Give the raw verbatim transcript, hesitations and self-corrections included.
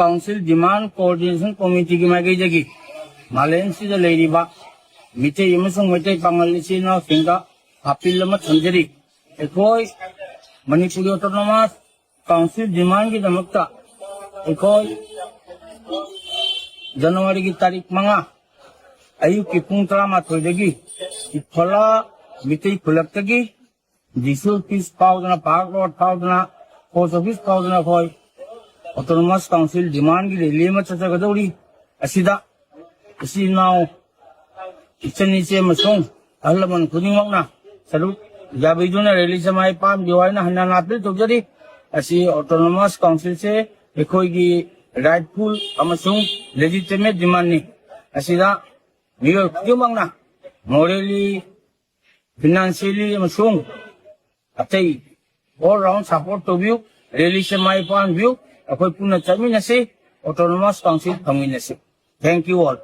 Council Demand Coordination Committeeꯒꯤ ꯃꯥꯏꯀꯩꯗꯒꯤ ꯃꯥꯂꯦꯝꯁꯤꯗ ꯂꯩꯔꯤꯕ ꯃꯤꯇꯩ ꯑꯃꯁꯨꯡ ꯃꯩꯇꯩ ꯄꯥꯉꯜ ꯏꯆꯤꯜ ꯏꯅꯥꯎꯁꯤꯡꯗ ꯑꯄꯤꯜ ꯑꯃ ꯊꯝꯖꯔꯤ꯫ ꯑꯩꯈꯣꯏ ꯃꯅꯤꯄꯨꯔꯒꯤ Autonomous Council demandꯒꯤꯗꯃꯛꯇ ꯑꯩꯈꯣꯏ ꯖꯅꯋꯥꯔꯤꯒꯤ ꯇꯥꯔꯤꯛ ꯃꯉꯥ ꯑꯌꯨꯛꯀꯤ ꯄꯨꯡ ꯇꯔꯥꯃꯥꯊꯣꯏꯗꯒꯤ ꯏꯐꯣꯂꯥ ꯃꯤꯇꯩ ꯈꯨꯜꯂꯛꯇꯒꯤ DC office ꯐꯥꯎꯗꯨꯅ, Park Road ꯐꯥꯎꯗꯨꯅ, Post Office ꯐꯥꯎꯗꯨꯅ ꯑꯩꯈꯣꯏ Autonomous Council demandꯒꯤ rally ꯑꯃ ꯆꯠꯆꯒꯗꯧꯔꯤ꯫ ꯑꯁꯤꯗ ꯏꯆꯤꯜ ꯏꯅꯥꯎ, ꯏꯆꯟ ꯏꯆꯦ ꯑꯃꯁꯨꯡ ꯑꯍꯜ ꯂꯃꯟ ꯈꯨꯗꯤꯡꯃꯛꯅ ꯁꯔꯨꯛ ꯌꯥꯕꯤꯗꯨꯅ rallyꯁꯦ ꯃꯥꯏ ꯄꯥꯛꯍꯟꯕꯤꯌꯨ ꯍꯥꯏꯅ ꯍꯟꯅ ꯍꯟꯅ ꯑꯄꯤꯜ ꯇꯧꯖꯔꯤ꯫ ꯑꯁꯤ Autonomous Councilꯁꯦ ꯑꯩꯈꯣꯏꯒꯤ rightful ꯑꯃꯁꯨꯡ legitimate demandꯅꯤ꯫ ꯑꯁꯤꯗ ꯃꯤꯑꯣꯏ ꯈꯨꯗꯤꯡꯃꯛꯅ morally, financially ꯑꯃꯁꯨꯡ ꯑꯇꯩ all round support ꯇꯧꯕꯤꯌꯨ꯫ Rallyꯁꯦ ꯃꯥꯏ ꯄꯥꯛꯍꯟꯕꯤꯌꯨ꯫ ꯑꯩꯈꯣꯏ ꯄꯨꯟꯅ ꯆꯠꯃꯤꯟꯅꯁꯤ, Autonomous Council ꯐꯪꯃꯤꯟꯅꯁꯤ꯫ Thank you all.